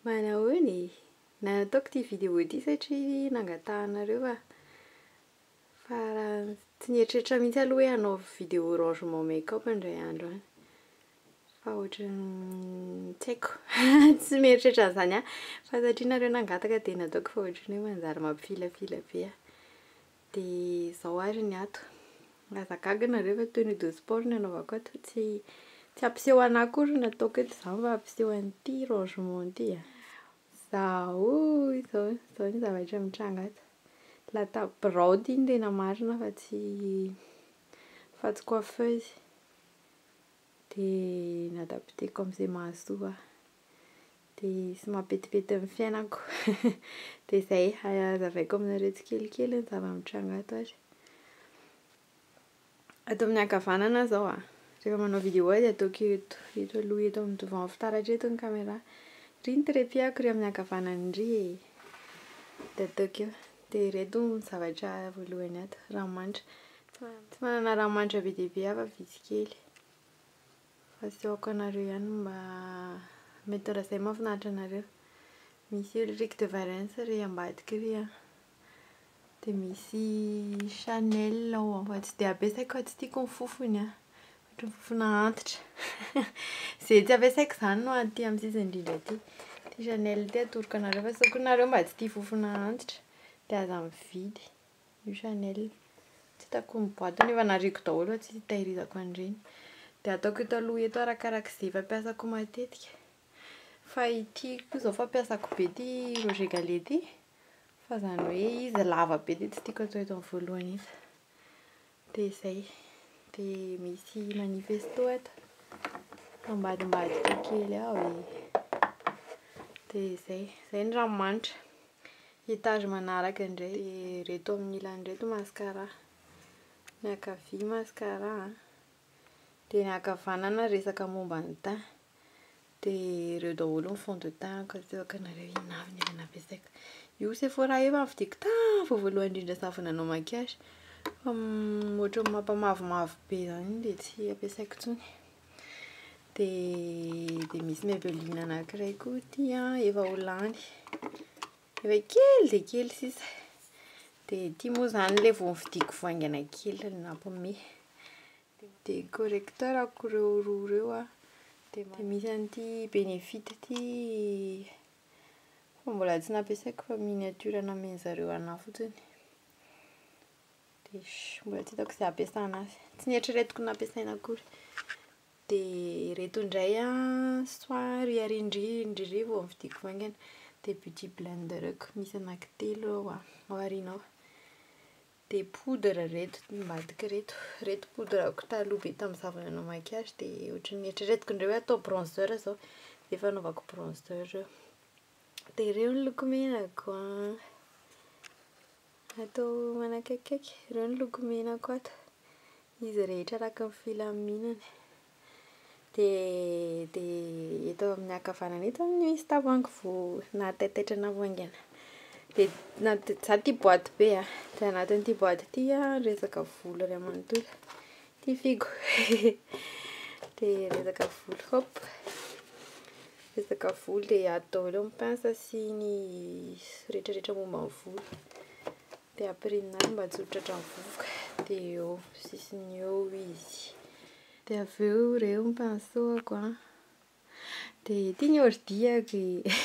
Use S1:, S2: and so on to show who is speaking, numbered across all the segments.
S1: Manahoana e? Nataoko ity vidéo ity satria nangatahanareo fa fa raha tsy nieritreritra mihitsy aloha hoe hanao vidéo rangement make-up indray andro any. Fa ohatran'ny tsy haiko. Tsy mieritreritra an'izany aho. Fa satria nareo nangataka dia nataoko fa ohatran'ny hoe manjary mampifilafila be aho. Dia izao ary ny ato. Aza gaga nareo fa tenue de sport no anaovako ato. Tsy tsy hampiseho anahy akory no nataoko eto izany fa hampiseho an'ity rangement ity a. Izao izao izao ny zavatra mitranga ato. Lata- birao ity no tena marina fa tsy fa tsy coiffeuse. Dia nadapteko amin'izay mahasoa ahy. Dia sy mampetipety ny fiainako. Dia izay, hazavaiko aminareo tsikelikely ny zava-mitranga ato ary. Ato amin'ny ankavanana aho izao a. Rehefa manao vidéo aho dia ataoko eto, eto aloha eto amin'ny devant fitaratra eto ny caméra. Ry ny trépied-ko ry amin'ny ankavanana ry e. Dia ataoko eo. Dia ireto ny zavatra voalohany ato, ranomanitra. Tsy manana ranomanitra be dia be aho fa vitsy kely. Fa asehoko anareo ihany mba mety raha izay mahafinaritra anareo. Misy Ulrich de Varens ry ambadika ry an. Dia misy Chanel ao fa tsy dia ampiasaiko fa tsy tiako ny fofony an. Ohatran'ny fofona antitra. Izay tsy ampiasaiko izany no aty amin'ny sisiny indrindra aty. Ity Chanel ity atoroko anareo fa sao koa nareo mba tsy tia fofona antitra dia aza mividy. Io Chanel. Tsy hitako ny boîte-ny efa nariako daholo fa tsy hitahirizako an'ireny. Dia ataoko eto aloha eto arakarak'izay fampiasako matetika. Fa ity koa izao fampiasako be ity Roger Gallet ity. Fa izany hoe izy lava be dia tsy tiako atao eto amin'ny voalohany eto. Dia izay. Dia misy manifesto ato. Ambadimbadika kely ao e. Dia izay. Izay ny ranomanitra. Étage manaraka indray. Dia ireto amin'ny ilany ireto mascara. Ny ankavia mascara a. Dia ny ankavanana resaka momba ny teint. Dia ireo daholo ny fond de teint ko asehoko anareo inona avy ny efa nampiasaiko. Io Sephora io efa novidiako tany vao voalohany indrindra za vao nanao maquillage. Fa ohatran'ny mampamavomavo be izany iny dia tsy ampiasaiko intsony. Dia dia misy Maybelline anankiray koa ity an, efa ho lany. Efa kely dia kely sisa. Dia ity moa izany ilay vao novidiako vao haingana kely nampiomehy. Dia correcteur-ko ireo roa ireo an. Dia misy an'ity Benefit ity fa mbola tsy nampiasaiko fa miniature nomen'zareo anahy fotsiny. Dia mbola tsy hitako izay hampiasana azy. Tsy noeritreretiko nampiasaina akory. Dia ireto indray an, soin ry ary indrindra iry vao novidiako vao haingana. Dia beauty blender-ko misy anankitelo ao an, ao aoriana ao. Dia poudre ireto ambadika ireto. Ireto poudre-ko taloha be tamin'izaho vao nanao maquillage dia ohatran'ny noeritreretiko indray hoe atao bronzer izao. Dia efa anaovako bronzer ireo. Dia ireo ny lokomenako an. Atao manakaikikaiky. Ireo ny lokomenako ato. Izy rehetra araka ny filaminany. Dia dia eto amin'ny ankavanana eto misy tavoahangy vao nahataitaitra anahy vao haingana. Dia na- za tia boîte be a. Dia anatin'ity boîte ity an resaka volo iray manontolo. Ity figo. Dia resaka volo, hop. Resaka volo dia ato daholo ny pince sy ny rehetrarehetra momba ny volo. Dia ampirimina azy mba tsy ho tratran'ny vovoka. Dia eo sisiny eo izy. Dia avy eo ireo ny pinceau-ko an. Dia ity ny ordi-ako e.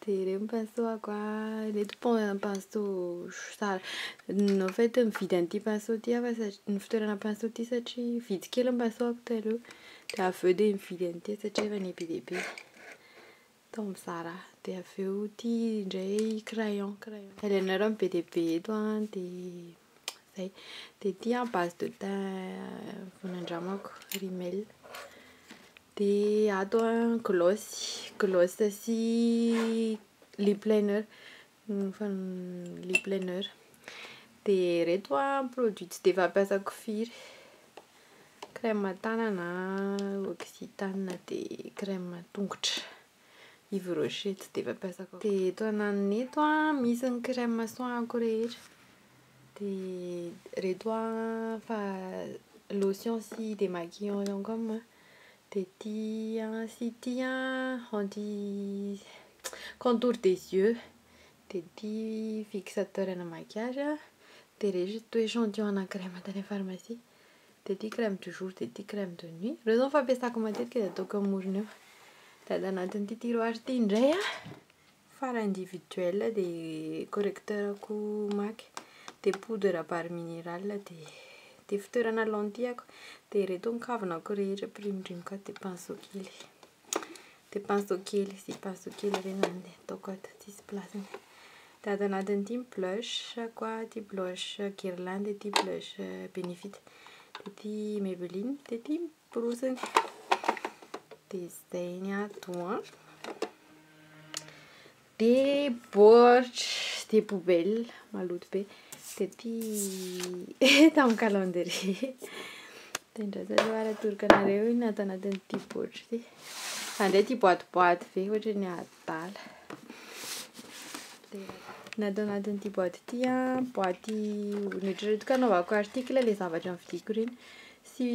S1: Dia ireo ny pinceau-ko an. Ireto pinceau tsara. En fait nividy an'ity pinceau ity aho fa satria ny fitoerana pinceau ity satria vitsy kely ny pinceau-ko taloha. Dia avy eo dia nividy an'ity satria efa niha be dia be. Tao amin'ny Zara. Dia avy eo ity indray crayon, crayon. Eyeliner no be dia be eto an, dia izay. Dia ity an base de teint vao nandramako, Rimmel. Dia ato an gloss, gloss sy lip liner, lip liner. Dia ireto an produit tsy dia fampiasako firy. Crème tanana, Occitane dia crème tongotra. Yves Rocher tsy dia fampiasako. Dia eto ananona eto an misy ny crème soin-ko rehetra. Dia ireto an fa lotion sy démaquillant ihany koa. Dia ity sy ity anti contour des yeux. Dia ity fixateur ana maquillage. Dia ireto échantillon anankiray mankany amin'ny pharmacie. Dia ity crème du jour, dia ity crème de nuit. Ireo izao no fampiasako matetika dia ataoko amin'ny morona eo. Dia ato anatin'ity tiroir ity indray fard individuel dia correcteur-ko MAC. Dia poudre Bare Minerals dia fitoerana lentille-ko. Dia ireto ny kavinako rehetra pirimidrimiko ato dia pinceau kely. Dia pinceau kely sy pinceau kely ireny izany dia ataoko ato tsisy place-ny. Dia ato anatin'ity ny blush koa, ity blush Guerlain dia ity blush Benefit. Dia ity Maybelline dia ity borosiny. Dia izay ny ato an. Dia baoritra, dia poubelle maloto be. Dia ity tamin'ny calendrier. Dia indraiza aloha ary atoroko anareo ny ato anatin'ity baoritra ity. Za indray ity boîte boîte be ohatran'ny adala. Dia ny ato anatin'ity boîte ity an, boîte noeritreretiko hanaovako article ilay zavatra novidiako ireny. Sy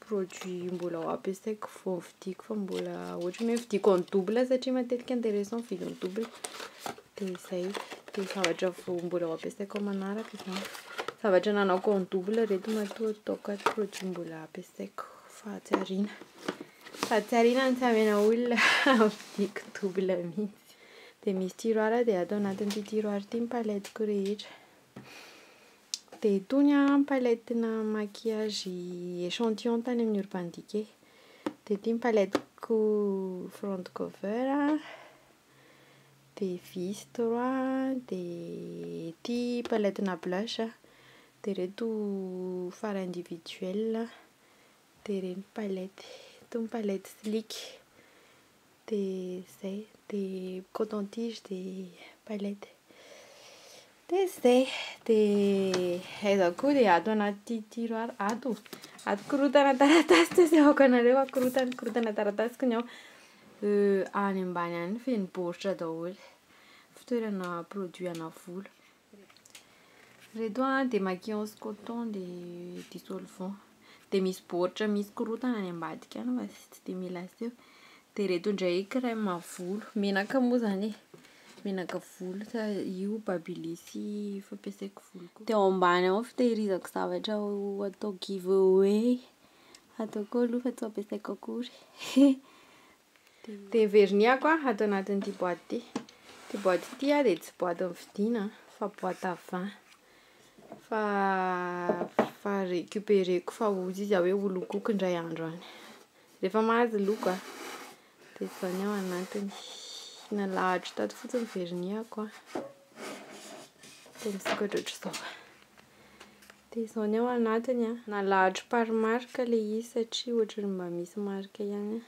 S1: produit mbola ho ampiasaiko vao novidiako fa mbola ohatran'ny hoe novidiako en double satria matetika intéressant mividy en double. Dia izay, dia zavatra vao mbola ho ampiasaiko amin'ny manaraka izany. Zavatra nanaoko en double ireto matoa ataoko ato produit mbola ampiasaiko fa tsy ariana. Fa tsy ariana ny tsy amena olona novidiako double mihitsy. Dia misy tiroir dia ato anatin'ity tiroir ity ny palette-ko rehetra. Dia itony palette-na maquillage échantillon tany amin'ny Urban Decay. Dia ity ny palette-ko front cover. Dia Vice 3, dia ity palette-na blush. Dia ireto fard individuel. Dia ireny palette, itony palette slick. Dia izay, dia coton tige dia palette. Dia izay, dia aiza koa dia ato anaty tiroir ato. Ato korontana taratasy tsy asehoko anareo fa korontana korontana taratasiko ny ao. Any ambany any feno baoritra daholo. Fitoerana produit ana volo. Ireto dia maquillage coton dia dissolvant. Dia misy baoritra misy korontana any ambadika any fa tsy dia mila aseho. Dia ireto indray crème volo, menaka moa izany e. Menaka volo io Babyliss fampiasaiko volo koa. Dia ao ambany ao fitehirizako zavatra ho atao giveaway. Ataoko aloha fa tsy ampiasaiko akory. Dia vernis-ako ato anatin'ity boîte ity. Ity boîte ity dia tsy boîte novidiana fa boîte à vin. Fa récupéreko fa hozy izy hoe ho lokoiko indray andro any. Rehefa mahazo loko aho. Dia izao ny ao anatiny. Nalahatra tato fotsiny vernis-ako. Dia misokatra ohatr'izao. Dia izao ny ao anatiny. Nalahatra par marque ilay izy satria ohatran'ny mba misy marque ihany.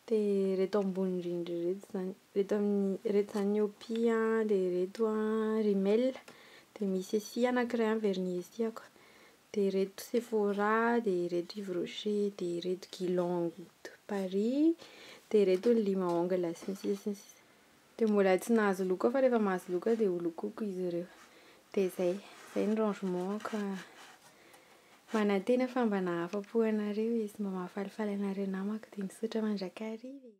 S1: Dia ireto ambony indrindra ireto izany. Ireto amin'ny ireto izany ny Opi dia ireto Rimmel. Dia misy Essie anankiray amin'ny vernis Essie-ako. Dia ireto Sephora, dia ireto Yves Rocher, dia ireto Guerlain de Paris, dia ireto ny lime à ongles sy ny sisa sy ny sisa. Dia mbola tsy nahazo loko aho fa rehefa mahazo loko aho dia ho lokoiko izy ireo. Dia izay, izay ny rangement-ko. Manantena fa mba nahafa-po anareo izy, mba mahafalifaly anareo namako dia misaotra mandrakariva.